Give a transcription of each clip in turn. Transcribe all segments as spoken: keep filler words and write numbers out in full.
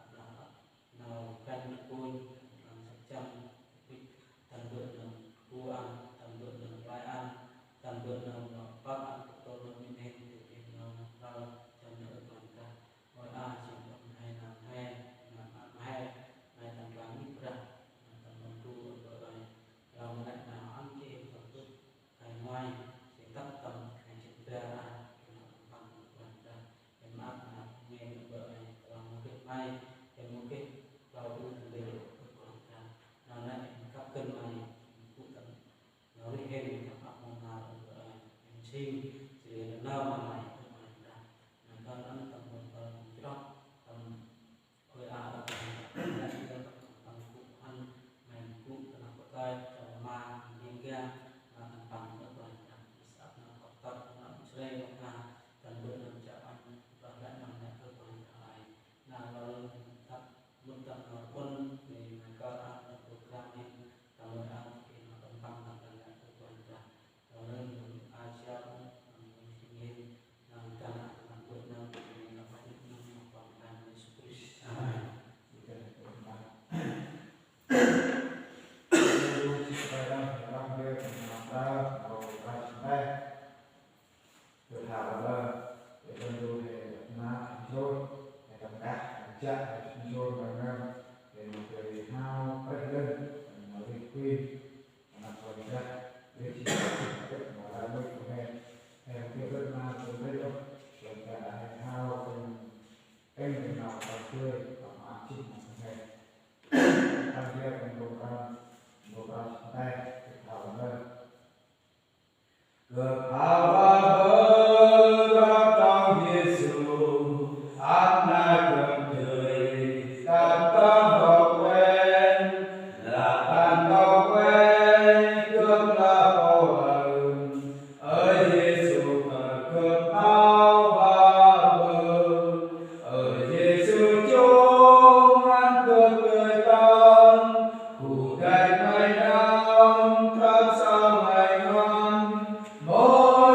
ăp nau ăp nau kănh rkunh, tâm rlăng săk jăn, bĭch, tâm bơ̆ nơm bu ăn, tâm bơ̆ nơm play ăn, tâm bơ̆ nơm păng ăn, ktor nơm mĭn hên, tĭ pih nơm rau, jăn nơm ơ Kôranh Brah. Ôi a, jêng ŭnh he nơm he, nơm ăp he, nai tâm rlăng mĭt Brah, nai tâm nơm bu ơ Bơ̆ ơi. Rau năk nau ăn kơt tâm bơ̆ khay ngoai, jêng tât tâm khay jêng bar a, kơt nau tâm păng ơ Kôranh Brah. Em ăp nau ngên ơ Bơ̆ ơi, rlăng mâu gĭt May, em mâu gĭt rlau ƀư tâm bơ̆ ơ Kôranh Brah. Nau nây em kăp gân May, em gŭ tâm nau rêh hên tâm ăp mông nau ơ Bơ̆ ơi. Em nsing, jêh ri nau ma May ơ Kôranh Brah. Nau kơl ăn tâm bơ̆ kơl tâm chroh, tâm Ôi a, ơ Kôranh Brah, nau nây tâm tâm gŭ hăn, May gŭ tâm nau kơt tâm ma, ning ga, ma tâm păng ơ Kôranh Brah. Ih săp nau kơt tâm nau srei nau ka, tâm bơ̆ nau chă ăn, Brah lĕ nau nây ơ Kôranh Brah ơi. Nau lor tâm mŭt tâm nau ŭnh, nê nau kơt ăn tâm program hên, tâm ôi a, kơt nau tâm păng tâm Brah lĕ ơ Kôranh Brah. Tâm nơm nơm a siap, nơm nơm jêng hên, nơm tâm nơm bơ̆ nơm, nơm nơm Brah nơm nơm Kôranh Brah Yêsu Krist. Amen. Gâp hao a bơ, Brah Păng Yêsu, ăn nai gâp dơi, tâm tâm đŏk ueh, lah tâm đŏk ueh, gâp lah pô ơn. Ơ Yêsu, gâp hao a bơ, ơ Yêsu, chông hăn gâp dơi tâm, gŭ dăch May nơm, tâm sau May ngăn, mâu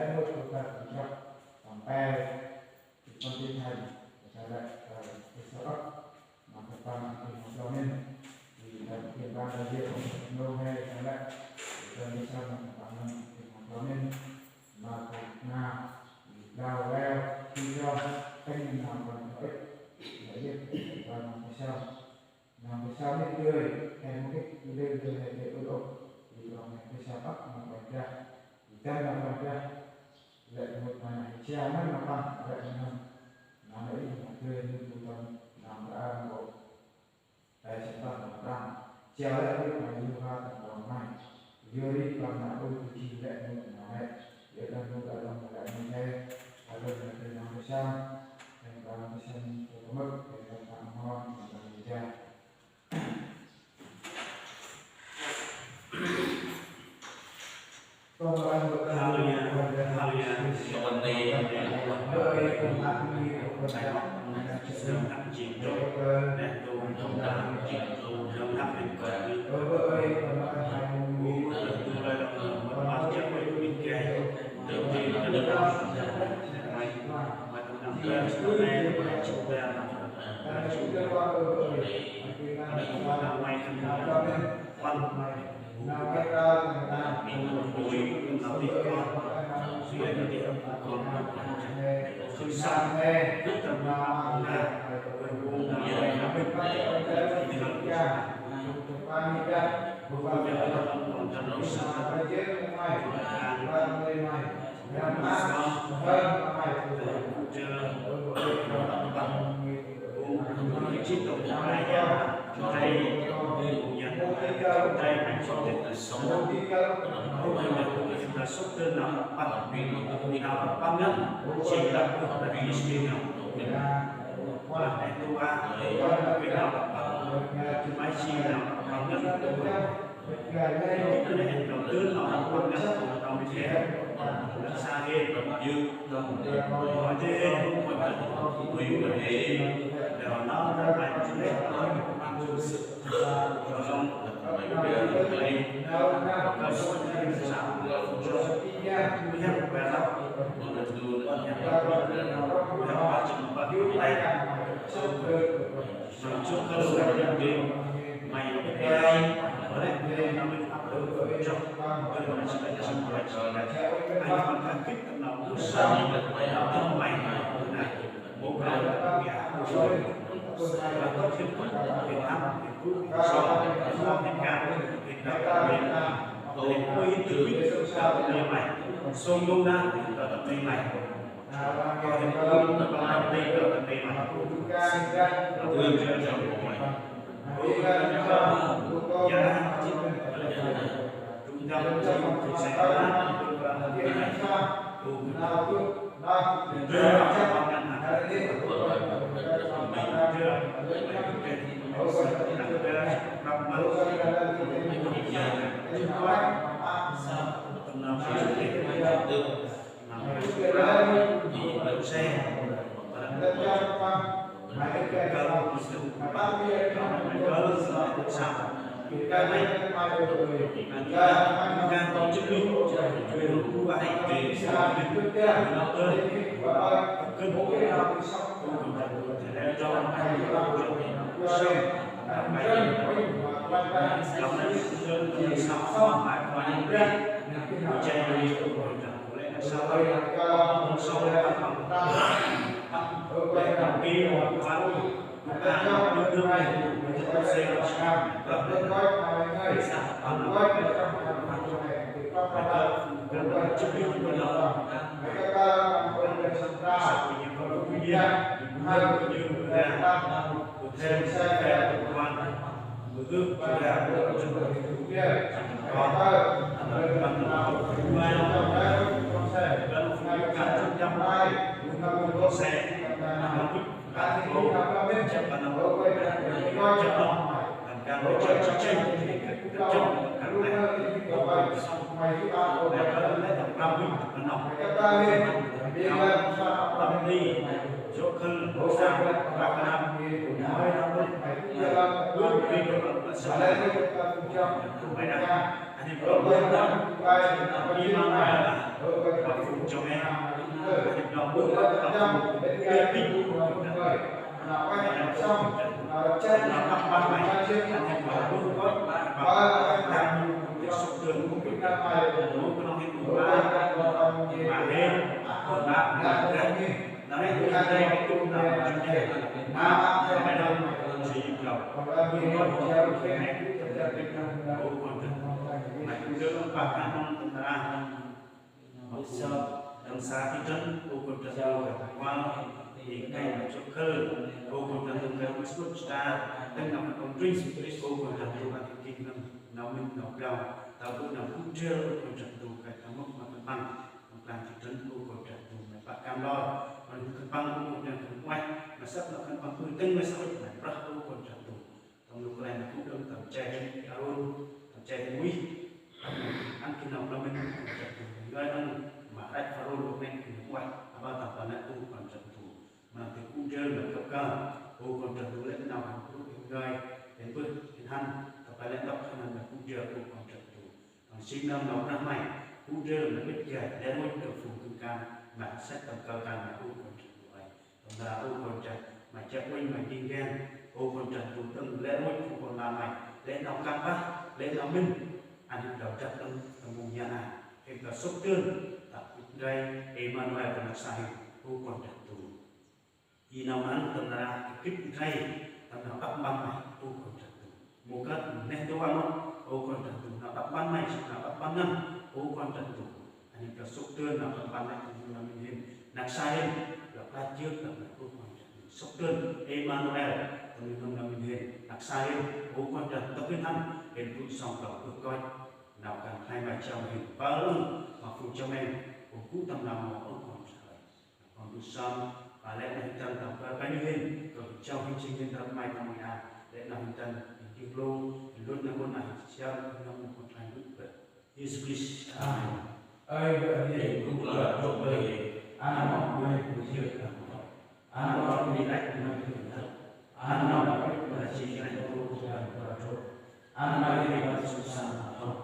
lĕ mŭt gŭ ta gŭ jrăp tâm pe, gŭ păng ti thai, ta lĕ ta gŭ sa âk, ma ta păng ăn gŭ ma tlô hên, gŭ ta gŭ păng ta yơk nô he ta lĕ, gŭ ta gŭ sa ma ta păng ăn gŭ ma tlô hên, ma ta na, gŭ blao leo, gŭ jrong, tĭng ma păng ta âk. Sâm. Nau mpôl sâm nây dơi, he mâu gĭt lĕ dơi he dơi ŭch ôh. Ri prŏng he mpôl sâm ăp nau Kôranh Brah. Ri dăn nau Kôranh Brah. Lĕ rngôch ma nau he jao ngăn nau păng, lĕ rngôch ma nau nây nau dơi nây bu tâm nau mra ôh. He jao tâm nau păng. Jao lĕ rngôch ma Yêhôva tâm nau may. Yor ri păng nau ŭch bu jêng lĕ rngôch ma nau he. Yor đah nô đah đŏng lĕ rngôch he. He dơi nau mpôl sâm. He dơi nau mpôl sâm tâm mâp. He dơi nau mon. He dơi nau jao. Haleluya, haleluya. Ơ Kôranh Brah, ma gŭ ndơ lŏng pah kan nŏng tâm nra, tâm sa thị trấn, Ơ Kôranh Brah, Kôranh Brah, i kay ma chuk khâl, Ơ Kôranh Brah, tâm kay ma sŭt sta, tâm nau ma kông trinh, Ơ Kôranh Brah, ma ti king nau, nau mĭn nau blao, ta bơh nau gŭ ndrel, Ơ Kôranh Brah, kay ta mŭk ma khân păng, ma klang thị trấn, Ơ Kôranh Brah, ma pah kan lor, ma khân păng, Ơ Kôranh Brah, ma săp nau khân păng, ƀư tĭng ma săp ma brah, Ơ Kôranh Brah, tâm nau khlay ma gŭ đŏng tâm che hên Arôn, tâm che hên Muih, tâm ăn gĭt nau blao mĭn, Ơ Kôranh Brah, ngơi đŏng ma rach Pharôn, Ơ Kôranh Brah, ma aƀaơ tâm pah năp, Ơ Kôranh Brah, ma nau gŭ ndrel ma kăp kơl, Ơ Kôranh Brah, lĕ nau hên gŭ hên ngơi, hên bơh, hên hăn, tâm pah lĕ ntŭk hên hăn ma gŭ ndrel, Ơ Kôranh Brah. Nau nsing nơm nau brah May, gŭ ndrel ma bĭt gai, lĕ rngôch tâm phung kăng kan, ma săch tâm kơl kan ma Ơ Kôranh Brah. Tâm nra Ơ Kôranh Brah, ma chiăp uănh ma jêng ven, Ơ Kôranh Brah, dâng lĕ rngôch phung kon lam May, lĕ nau kan pah, lĕ nau mĭn, ăn hên blao drăp đŏng tâm mông yan a, hên blao sŭk dơn, ta gŭ ndrel, Êmanuel ta năk sa hên, Ơ Kôranh Brah. I nau măn tâm nra gĭt ndrel, tâm nau đăp mpăn May, Ơ Kôranh Brah. Mâu gĭt neh ntu a nŏ, Ơ Kôranh Brah, nau đăp mpăn May, sĭt nau đăp mpăn ngăn, Ơ Kôranh Brah. Ăn hên blao sŭk dơn nau đăp mpăn May, tâm nau mĭn hên, năk sa hên, blao klach jêh tâm nau Ơ Kôranh Brah. Sŭk dơn, Êmanuel, tâm nau mĭn hên, năk sa hên, Ơ Kôranh Brah, ntŭk hên hăn, hên gŭ sŏng blao bơh koch, nau kan khlay ma jao hên, pơ lŏng, ma phung jao meng, gŭ tâm nau mâu Ơ Kôranh Brah. Kon du sâm, a, lĕ nau hên dăn tâm pơ pă ñu hên, kơl jao hên jêng hên răp May tâm May a, lĕ nau hên dăn, hên jêng lô, hên lŭt nau kon a hên siam, hên nau kon khlay lŭt bơh. Yêsu Krist. Amen. Ơi Brah Huêng, gŭ lơ trôk bơh, ăn nau May gŭ jêh tâm trôk. Ăn nau May lăch May gŭ tâm trôk. Ăn nau May gŭ lăch May gŭ tâm trôk. Ăn May gŭ tâm trôk.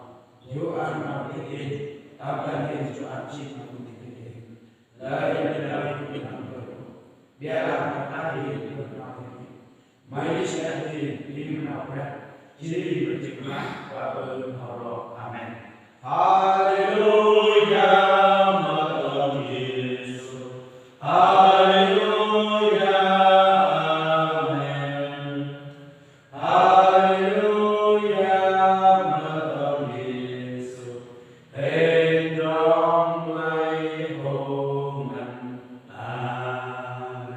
Yor ăn nau gĭt hên, tâm ban hên yor ăn jêh nau gĭt hên. Lơi, lơi, lơi, lơi. Biălah ma ta hên, lơi, lơi. May jêh ta hên, lơi, lơi. Jêh ri ma jêh ma, ba bơh hŏ ro. Amen. Haleluya, ma tâm Yêsu. Haleluya, amen. Haleluya, ma tâm Yêsu, hên rŏng May hô ngăn. Amen.